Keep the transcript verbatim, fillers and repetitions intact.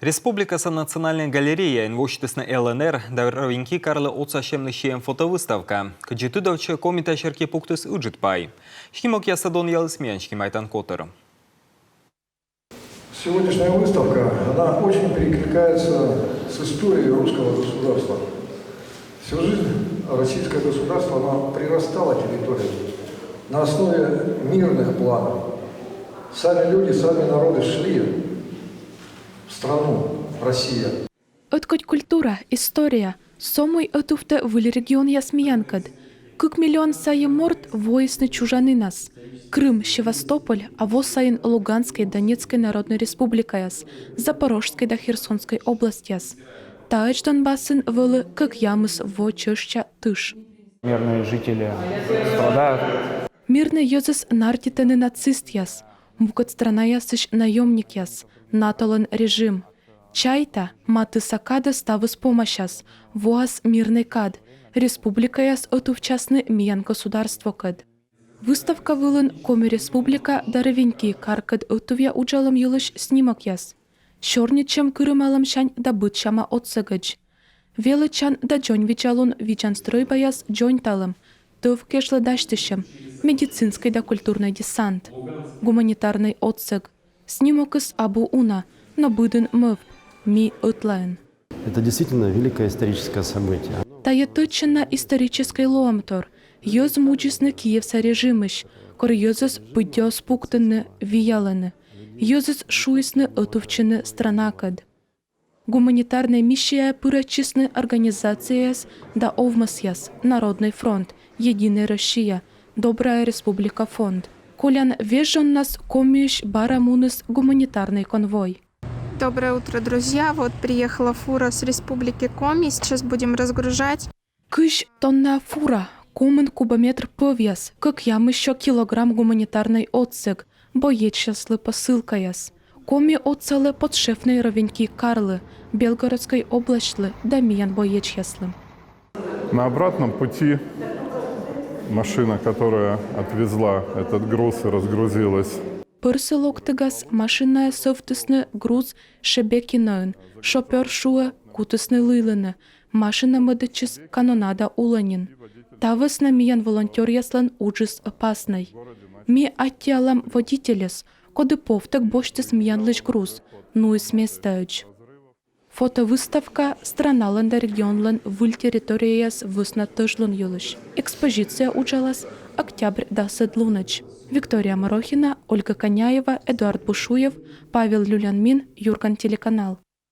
Республикаса национальнӧй галереяын восьтісны ЛНР да Ровеньки карлы отсасьӧмлы сиӧм фотовыставка. Кыдзи тыдовтчӧ, Коми та серти пуктіс ыджыд пай. Снимокъяссӧ донъяліс миян снимайтан котыр. Сегодняшняя выставка, она очень перекликается с историей русского государства. Всю жизнь российское государство, оно прирастало территориями на основе мирных планов. Сами люди, сами народы шли в страну, в Россия. Ӧткодь культура, история, со мый ӧтувтӧ выль регионъяс миянкӧд. Кык миллион сайӧ морт воисны чужанінас. Крым, Севастополь, а во сайын Луганскӧй, Донецкӧй народнӧй республикаяс, Запорожскӧй да Херсонскӧй областьяс. Таӧдз Донбассын вӧлі кӧкъямыс во чӧжтча тыш. Мирные жители страдают. Мирнӧй йӧзӧс нартитӧны нацистъяс, мукӧд странаясысь наёмникъяс, НАТОлӧн режим. Чайта, матысса кадӧ ставыс помасяс, воас мирнӧй кад, республикаяс ӧтувтчасны миян государствокӧд. Выставка вылын Коми Республика да Ровеньки каркӧд ӧтувъя уджалӧм йылысь снимокъяс. Сёрнитчӧм кырымалӧмсянь да быдсяма отсӧгӧдз. Велӧдчан да дзоньвидзалун видзан стрӧйбаяс дзоньталӧм, тӧв кежлӧ дасьтысьӧм, медицинскӧй да культурнӧй десант, гуманитарнӧй отсӧг. Снимокыс абу уна, но быдӧн мӧвп: ми ӧтлаын. Это действительно великое историческое событие. Тайӧ тӧдчана историческӧй лоӧмтор. Йӧз мудзисны Киевса режимысь, кор йӧзӧс пыдди оз пуктыны, виялӧны. Йӧзыс шуисны ӧтувтчыны странакӧд. Гуманитарнӧй миссияӧ пырӧдчисны организацияяс да овмӧсъяс: Народнӧй фронт, Единӧй Россия, Добрая республика фонд. Колян вежоннас Комиысь бара муніс гуманитарнӧй конвой. Доброе утро, друзья! Вот приехала фура с Республики Коми. Сейчас будем разгружать. Кызь тонна фура, комын кубометр пӧвъяс, кӧкъямыссё килограмм гуманитарнӧй отсӧг, боечьяслы посылкаяс. Коми отсалӧ подшефнӧй Ровеньки карлы, Белгородскӧй обласьтлы да миян боечьяслы. На обратном пути машина, которая отвезла этот груз и разгрузилась, Пӧрсӧ локтігас машинаӧ сӧвтісны груз Шебекиноын, шопёр шуӧ, кутісны лыйлыны, машина мӧдӧдчис канонада улӧнин. Та вӧсна миян волонтёръяслӧн уджыс ӧпаснӧй. Ми аттьӧалам водительӧс, коді повтӧг босьтіс миянлысь груз, нуис местаӧдз. Фотовыставка страналӧн да регионлӧн выль территорияяс вӧсна тӧжлун йылысь. Экспозиция уджалас октябрь дасӧд лунӧдз. Виктория Морохина, Ольга Коняева, Эдуард Бушуев, Павел Люлянмин, Юрган телеканал.